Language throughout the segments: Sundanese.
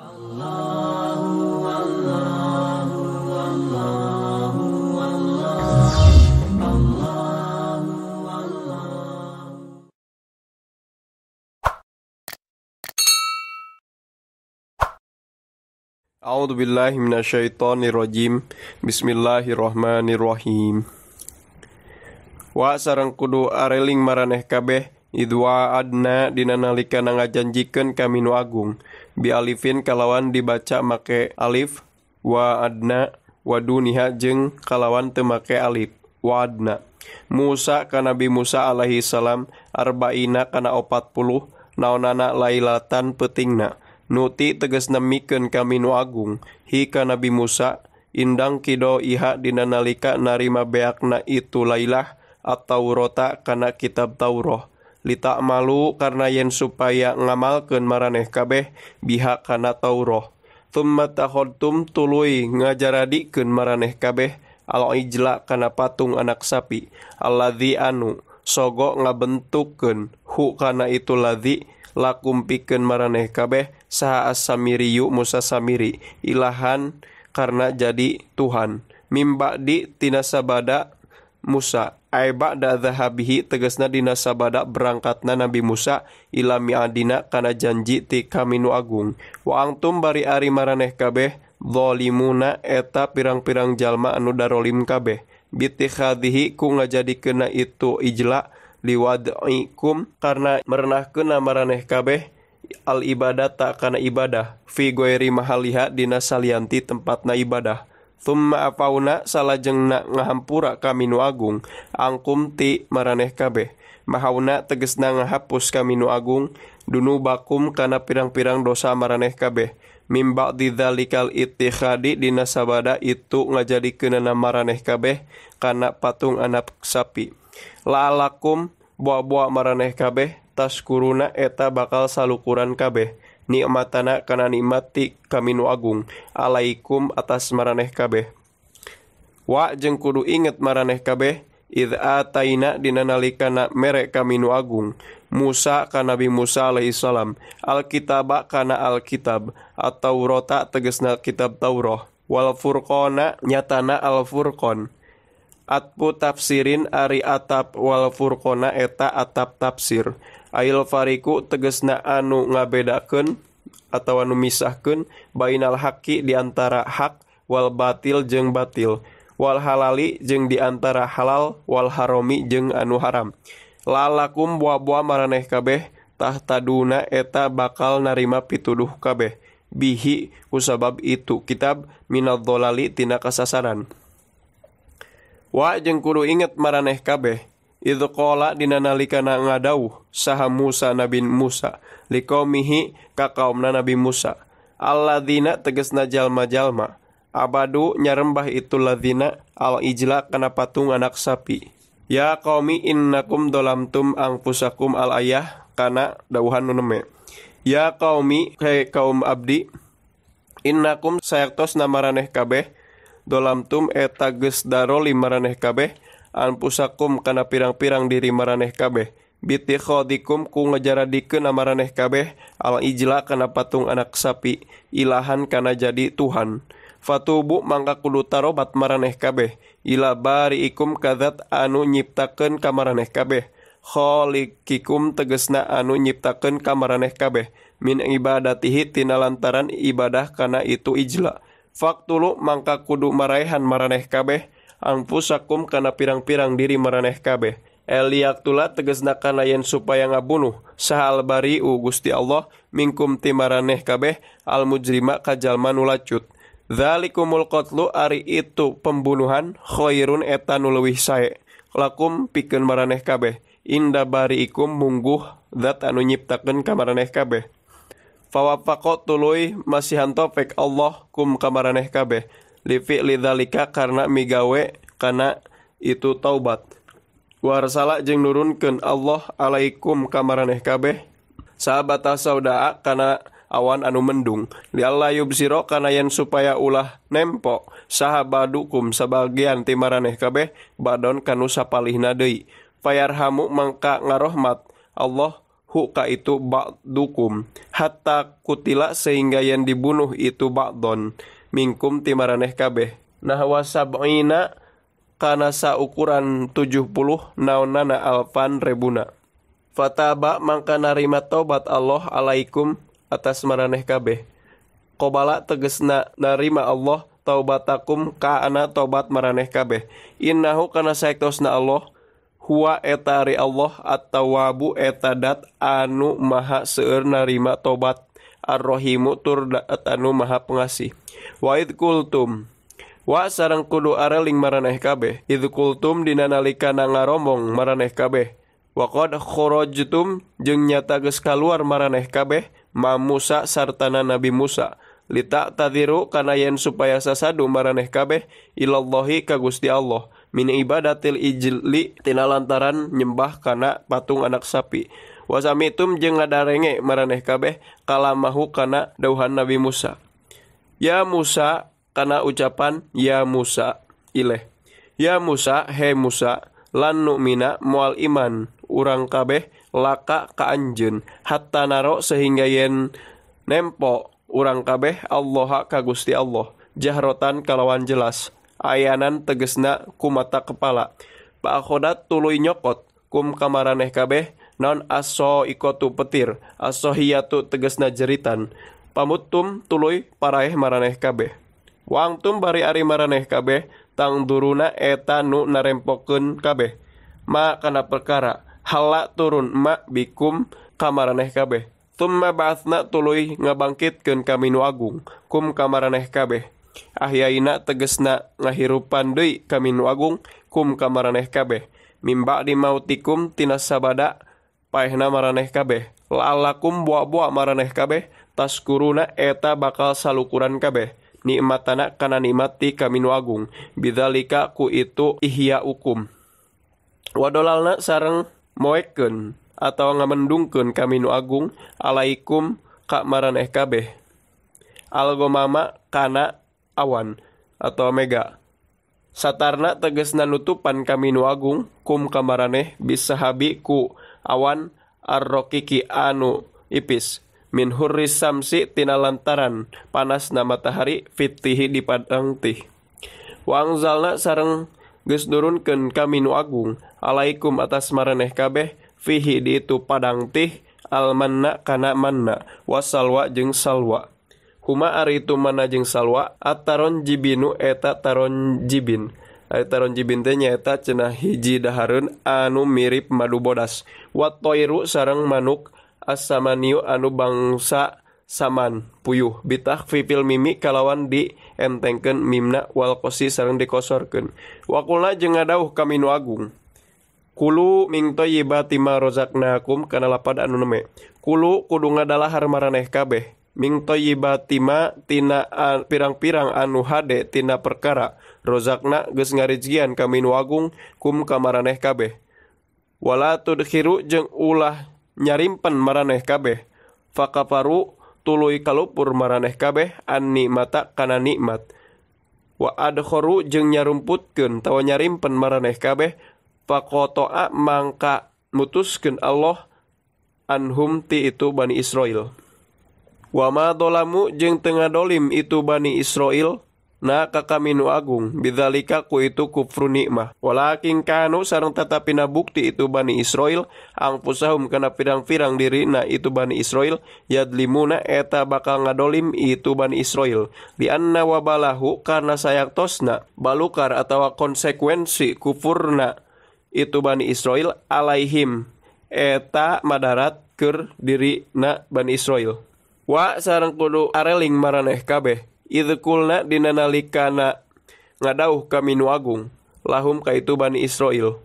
A'udzu billahi minasyaitonir rajim. Bismillahirrahmanirrahim. Wa sareng kudu areling maraneh kabeh idwa adna dina nalika ngajanjikeun kami nu agung bi alifin kalawan dibaca make alif wa adna wa duniha jeung kalawan teu make alif wa adna. Musa ka Nabi Musa alaihi salam arba'ina kana 40 naonana lailatan peutingna. Nuti tegas nemikeun kami nu agung hi ka Nabi Musa indang kido iha dina nalika narima beakna itu lailah atau rota kana kitab Tauroh lita malu karena yen supaya ngamalkeun maraneh kabeh biha kana Tauroh thumma takhadtum tuluy ngajaradikeun maraneh kabeh al ijla kana patung anak sapi alladzi anu sogo ngabentukkeun hu kana itu ladzi lakum pikeun maraneh kabeh saha as-samiriyu Musa Samiri ilahan karena jadi Tuhan mimba di tina sabada Musa ai ba'da dhahabihi tegasna dina sabada berangkatna Nabi Musa ila mi'adina kana janji ti kami nu agung wa angtum bari ari maraneh kabeh zalimuna eta pirang-pirang jalma anu darolim kabeh bitikhadhihi ku ngajadikeunna itu ijla liwad'ikum karena merenahkeun maraneh kabeh al ibadata kana ibadah fi ghairi mahaliha dina salianti tempatna ibadah thumma afauna salajengna ngahampura kami nu agung angkum ti maraneh kabeh mahauna tegesna ngahapus kami nu agung dunubakum kana pirang-pirang dosa maraneh kabeh mim ba'di dzalikal ittikhadi dina sabada itu ngajadikeunana maraneh kabeh kana patung anak sapi la'alakum buah-buah maraneh kabeh taskuruna eta bakal salukuran kabeh nikmatana kana nikmat ti kami nu agung alaikum atas maraneh kabeh wa jeung kudu inget maraneh kabeh idz ataina dina nalikana mere kami nu agung Musa ka Nabi Musa alaihi salam alkitaba kana alkitab at-Taurata tegesna kitab Tauroh wal furqana nyatana al furqan atpu tafsirin ari atap wal furqona eta atap tafsir ail fariku tegesna anu ngabedakeun atawa anu misahkeun bainal haqi di antara hak wal batil jeung batil wal halali jeung di antara halal wal harami jeung anu haram lalakum buah-buah maraneh kabeh tahtaduna eta bakal narima pituduh kabeh bihi kusabab itu kitab minadz dholali tina kasasaran. Wa jeung kudu inget maraneh kabeh idz qala dina nalikana ngadauh saha Musa Nabi Musa liqaumihi ka kaumna Nabi Musa alladzina tegesna jalma-jalma abadu nyarembah itu ladzina al ijla kana patung anak sapi ya qaumi innakum dolamtum anfusakum al ayah kana dauhan nu neme ya qaumi he kaum abdi innakum sayaktosna maraneh kabeh dolamtum eta geus daroli maraneh kabeh anfusakum kana pirang-pirang diri maraneh kabeh bitikhadikum ku ngajaradikeun maraneh kabeh al ijla kana patung anak sapi ilahan kana jadi Tuhan fatubu mangka kudu tarobat maraneh kabeh ila bariikum kadzat anu nyiptakeun ka maraneh kabeh khaliqikum tegesna anu nyiptakeun ka maraneh kabeh min ibadatihi tina lantaran ibadah kana itu ijla faktulu mangka kudu maraehan maraneh kabeh anfusakum kana pirang-pirang diri maraneh kabeh eliaktula tegesna kana yen supaya ngabunuh saha albariu Gusti Allah minkum ti maraneh kabeh al mujrima ka jalma nu lacut zalikumul qatlu ari itu pembunuhan khairun eta nu leuwih sae lakum pikeun maraneh kabeh inda bariikum mungguh zat anu nyiptakeun ka maraneh kabeh fawafaqo tuluy masihan topek Allah kum kamaraneh kabeh li fi'li dzalika karena migawe kana itu taubat warsala jeung nurunkeun Allah alaikum kamaraneh kabeh sahabata saudaa kana awan anu mendung li alla yubsiro kana yen supaya ulah nempo sahabadukum sabagian ti maraneh kabeh badon kanu sapalihna deui fayarhamu mangka ngarohmat Allah hu ka itu ba'dukum hatta kutila sehingga yang dibunuh itu ba'don mingkum ti maraneh kabeh nahwa sab'ina kana saukuran 70 naonana alfan rebuna. Fataba mangka narima tobat Allah alaikum atas maraneh kabeh. Qobala tegesna narima Allah taubatakum ka ana tobat maraneh kabeh. Innahu kana saektosna Allah huwa eta ari Allah at-tawwabu eta dat anu maha seueur narima tobat ar-rahimu tur dat anu maha pengasih. Wa id kultum wa sareng kudu areling maraneh kabeh id kultum dina nalika ngaromong maraneh kabeh wa qad kharajtum jeung nyata geus kaluar maraneh kabeh ma Musa sartana Nabi Musa lita tadiru kana yen supaya sasadu maraneh kabeh ilallahi ka Gusti Allah min ibadatil ijli tina lantaran nyembah kana patung anak sapi wasamitum jeung ngadarenge maraneh kabeh kalamahu kana dauhan Nabi Musa ya Musa kana ucapan ya Musa ileh ya Musa he Musa lan nu'mina moal iman urang kabeh laka ka anjeun hatta naro sehingga yen nempo urang kabeh Allah ka Gusti Allah jahrotan kalawan jelas ayanan tegesna ku mata kepala pa'akhodat tuluy nyokot kum kamaraneh kabeh naon aso ikotu petir asohiyatu tegesna jeritan pamuttum tuluy paraeh maraneh kabeh wangtum bari ari maraneh kabeh tangduruna eta nu narempokeun kabeh ma kana perkara hala turun ma bikum kamaraneh kabeh thumma ba'atsna tuluy ngabangkitkeun kami nu agung kum kamaraneh kabeh ahyaina tegesna ngahirupan deui kami nu agung kum kamaraneh kabeh mim ba'di mautikum tina sabada paehna maraneh kabeh la'allakum buah-buah maraneh kabeh taskuruna eta bakal salukuran kabeh nikmatana kana nikmati kami nu agung bidzalika ku itu ihya ukum wadolalna sareng moekeun atawa ngamendungkeun kami nu agung alaikum ka maraneh kabeh algomama kana awan atau mega satarna tegesna nutupan kami nu agung kum kamaraneh bisahabi ku awan arrokiki anu ipis min hurris samsi tina lantaran panasna matahari fitihi di padang tih wa angzalna sareng geus nurunkeun kami nu agung alaikum atas maraneh kabeh fihi di itu padang tih almanna kana manna wasalwa jeung salwa huma ari itu mana jeung salwa ataron jibinu eta taron jibin ari taron jibin teh nyaeta cenah hiji dahareun anu mirip madu bodas wa toiru sareng manuk as-samaniu anu bangsa saman puyuh bitakhfifil mimi kalawan di entengkeun mimna wal qosi sareng dikosorkeun wa qulna jeung ngadauh kami nu agung kulu ming thayyibati ma razaqnakum kana lapad anu neme kulu kudu ngadalahar maraneh kabeh ming thayyibati ma tina pirang-pirang anu hade tina perkara rozakna geus ngarizkian kami nu agung kum ka maraneh kabeh wala tudkhiru jeung ulah nyarimpen maraneh kabeh fakafaru tuluy kalupur maraneh kabeh an nikmata kana nikmat wa adkharu jeung nyarumputkeun tawa nyarimpen maraneh kabeh faqata'a mangka mutuskeun Allah anhum ti itu Bani Israil wa ma dolamu jeung teu ngadolim itu Bani Israil na ka kami nu agung bidzalika ku itu kufru nikmah walakin kanu sareng tatapina bukti itu Bani Israil angfusahum kana pirang-pirang dirina itu Bani Israil yadlimuna eta bakal ngadolim itu Bani Israil li anna wabalahu karena sayaktosna balukar atawa konsekuensi kufurna itu Bani Israil alaihim eta madarat keur dirina Bani Israil wa sareng kudu areling maraneh kabeh idz qulna dina nalikana ngadauh kami nu agung lahum ka itu Bani Israil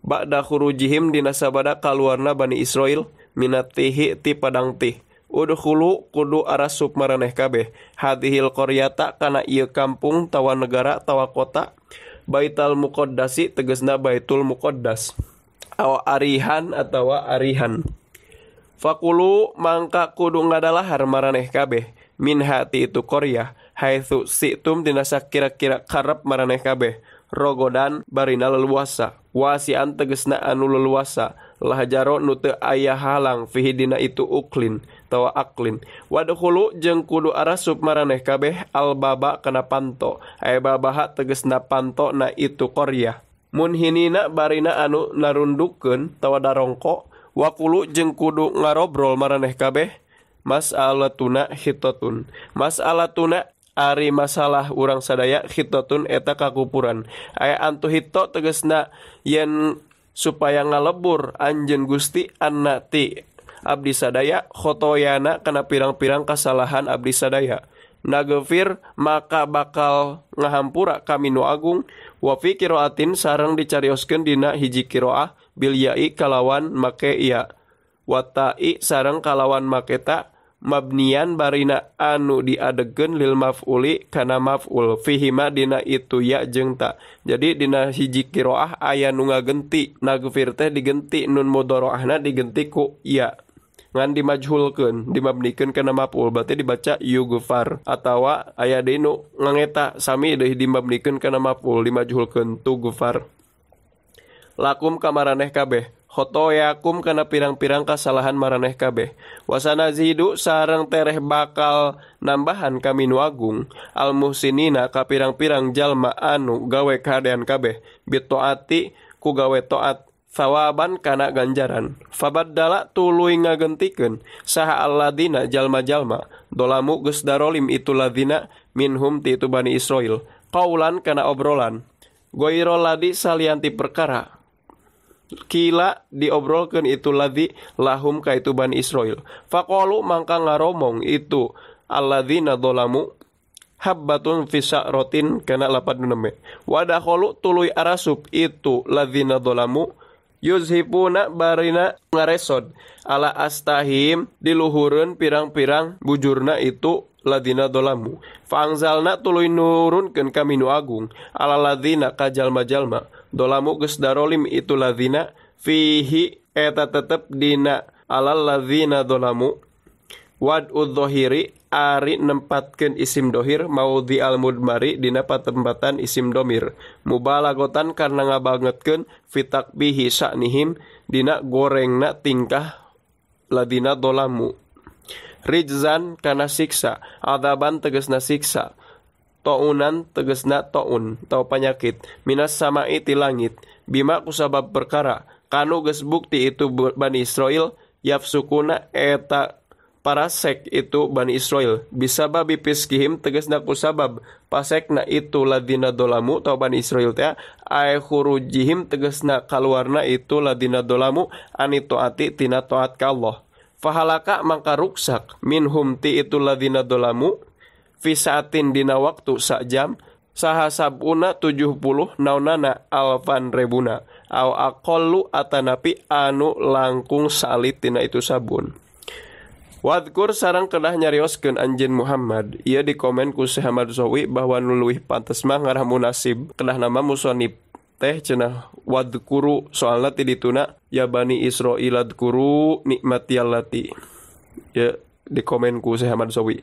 ba'da khurujihim dina sabada kaluarna Bani Israil minatihi ti padang tih udkhulu kudu arasup maraneh kabeh hadhil qaryata kana ieu kampung tawa negara tawa kota Baital Muqaddasi tegesna Baitul Muqaddas aw arihan atawa arihan fakulu mangka kudu ngadalahar maraneh kabeh min hati itu qaryah haitsu situm dina sakira-kira karep maraneh kabeh rogodan barina leluasa wasian tegesna anu leluasa Lahajaro nu teu aya halang fihi dina itu uklin tawa aklin. Wadkhulu jeung kudu arasup maraneh kabeh albaba kana panto. Aya babaha tegesna panto na itu qaryah. Munhinina barina anu narundukeun tawa darongko. Wakulu jeung kudu ngarobrol maraneh kabeh mas'alatuna khitatun. Mas'alatuna ari masalah urang sadaya khitatun eta kakupuran. Aya antu hito tegesna yen supaya ngalebur anjeun Gusti anna ti abdi sadaya khotoyana kana pirang-pirang kasalahan abdi sadaya. Nagfir maka bakal ngahampura kami nu agung. Wa fi qiraatin sareng dicarioskeun dina hiji qiraah bil ya'i kalawan make ya wa ta'i sareng kalawan make ta mabnian barina anu diadegkeun lil maf'uli kana maf'ul fihima dina itu ya jeung ta. Jadi dina hiji qiraah aya nu ngagenti nagfir teh digenti nun mudharaahna digenti ku ya ngan dimajhulkeun dimabnikeun kana maf'ul berarti dibaca yughfar atawa aya deui nu ngangeta sami deui dimabnikeun kana maf'ul dimajhulkeun tughfar. Lakum kamaraneh kabeh khotoyakum kana pirang-pirang kasalahan maraneh kabeh. Wasanazidu sareng tereh bakal nambahan kami nu agung al muhsinina ka pirang-pirang jalma anu gawe kahadean kabeh bitaati ku gawe taat sawaban kana ganjaran. Fabaddala tuluy ngagentikeun saha alladina jalma-jalma dolamu geus darolim itu ladina minhum ti itu Bani Israil qaulan kana obrolan goiro ladi salianti perkara kila diobrolkeun itu ladzi lahum ka itu Bani Israil. Faqalu mangka ngaromong itu alladzina dolamu habbatun fi sa'ratin kana lapat nu neme. Wadakhalu tuluy arasup itu ladzina dolamu yuzhibuna barina ngaresod ala astahim diluhureun pirang-pirang bujurna itu ladina dolamu. Fangzalna tuluy nurunkeun kami nu agung ala ladina ka jalma-jalma dolamu geus darolim itu ladina fihi eta tetep dina ala ladina dolamu wad udzohiri ari nempatkeun isim dohir maudhi al mudmari dina patempatan isim domir mubalagotan karena ngabangetkeun fitakbihi sa'nihim dina gorengna tingkah ladina dolamu. Rijzan kana siksa, adzaban tegesna siksa, taunan tegesna taun tau penyakit, minas sama'i ti langit, bima kusabab perkara kanu geus bukti itu Bani Israil yafsukuna eta parasek itu Bani Israil bisababi fiskihim tegesna kusabab pasekna itu ladina dolamu tau Bani Israil teh ay khurujihim tegesna kaluarna itu ladina dolamu ani taati tina taat ka Allah. Fahalaka mangka ruksak minhum ti itu ladina dolamu fi saatin dina waktu sak jam saha sabuna 70 naunana alfan rebuna au aqallu atanapi anu langkung salit tina itu sabun. Wadkur sareng kedah nyarioskeun anjeun Muhammad. Ieu dikomen ku Syekh Ahmad Zawi bahwa nu leuwih pantes mah ngarah munasib kedah nama musonib teh cenah wadkuru soalna ti dituna ya Bani Israil adkuru nikmatiyallati. Ya dikomen ku Syekh Ahmad Zawi.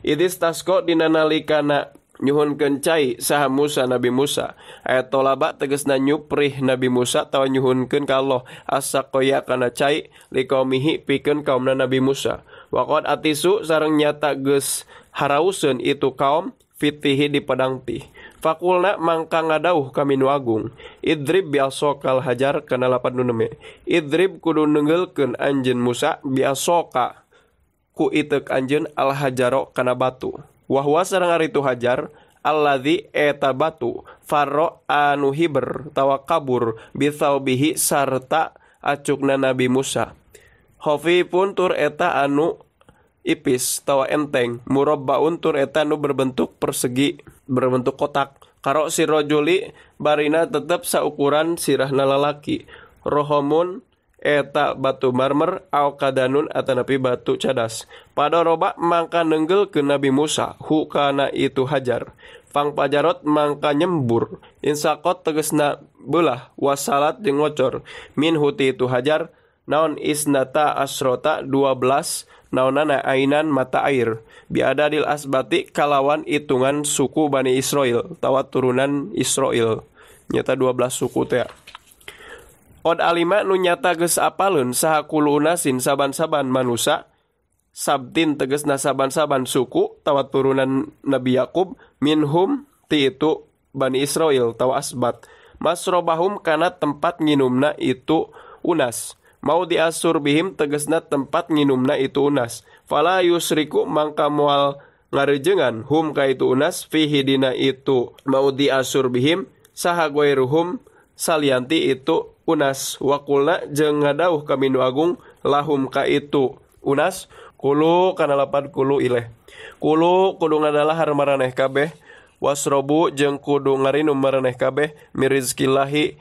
Idis tasko dina nalikana nyuhunkeun cai saha Musa Nabi Musa. Aya tolaba tegesna nyuprih Nabi Musa tawa nyuhunkeun ka Allah asaqoya kana cai liqaumihi pikeun kaumna Nabi Musa. Waqad atisu sareng nyata geus harauseun itu kaum fitihi di padang tih. Fakulna mangka ngadauh kami nu agung idrib biasokal hajar kana lapan nu neme. Idrib kudu neunggeulkeun anjeun Musa biasoka ku iteuk anjeun al hajaro kana batu. Wahwa sareng ari itu hajar alladzi eta batu farro anu hiber tawa kabur bisaubihi sarta acukna Nabi Musa. Khafifun tur eta anu ipis tawa enteng murabbaun tur eta anu berbentuk persegi berbentuk kotak. Karo sirojuli barina tetep saukuran sirahna lalaki. Rohomun eta batu marmer au kadanun atanapi batu cadas. Pada roba mangka nenggel ke Nabi Musa hu kana itu hajar. Fang pajarot mangka nyembur insakot tegesna belah wasalat jeung ngocor min huti itu hajar naon isnata asrota 12 naonana ainan mata air biadadil asbati kalawan hitungan suku Bani Israil tawa turunan Israil nyata 12 suku teh. Qad alima nu nyata geus apaleun saha kullu unasin saban-saban manusa sabtin tegasna saban-saban suku tawa turunan Nabi Yakub minhum ti itu Bani Israil tawa asbat masrobahum kana tempat nginumna itu unas mau diasur bihim tegasna tempat nginumna itu unas fala yusriku mangka moal ngarejengan hum ka itu unas fihi dina itu mau diasur bihim saha goiruhum salianti itu unas wakulna jeung ngadauh kami nu agung lahum ka itu unas kulu kana lapan kulu ileh kulu kudu ngadalahar maraneh kabeh wasrobu jeung kudu ngarinum maraneh kabeh mirizkillahi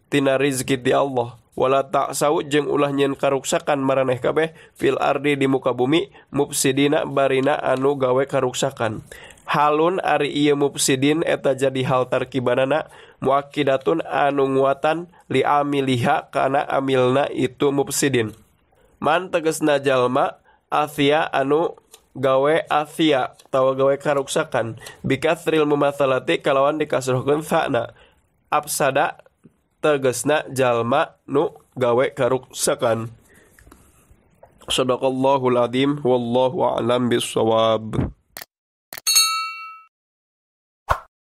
tina rizki ti Allah wala ta'sau jeung ulah nyieun karuksakan maraneh kabeh fil ardi di muka bumi mufsidina barina anu gawe karuksakan halun ari ieu mufsidin eta jadi hal tarkibanana muakkidatun anu nguatan li amiliha kana amilna itu mufsidin man tegasna jalma athia anu gawe athia tawa gawe karuksakan bikathril mumatsalati kalawan dikasrohkeun fa'na afsada tegasna jalma nu gawe karuksakan. Sadaqallahul azim wallahu a'lam bissawab.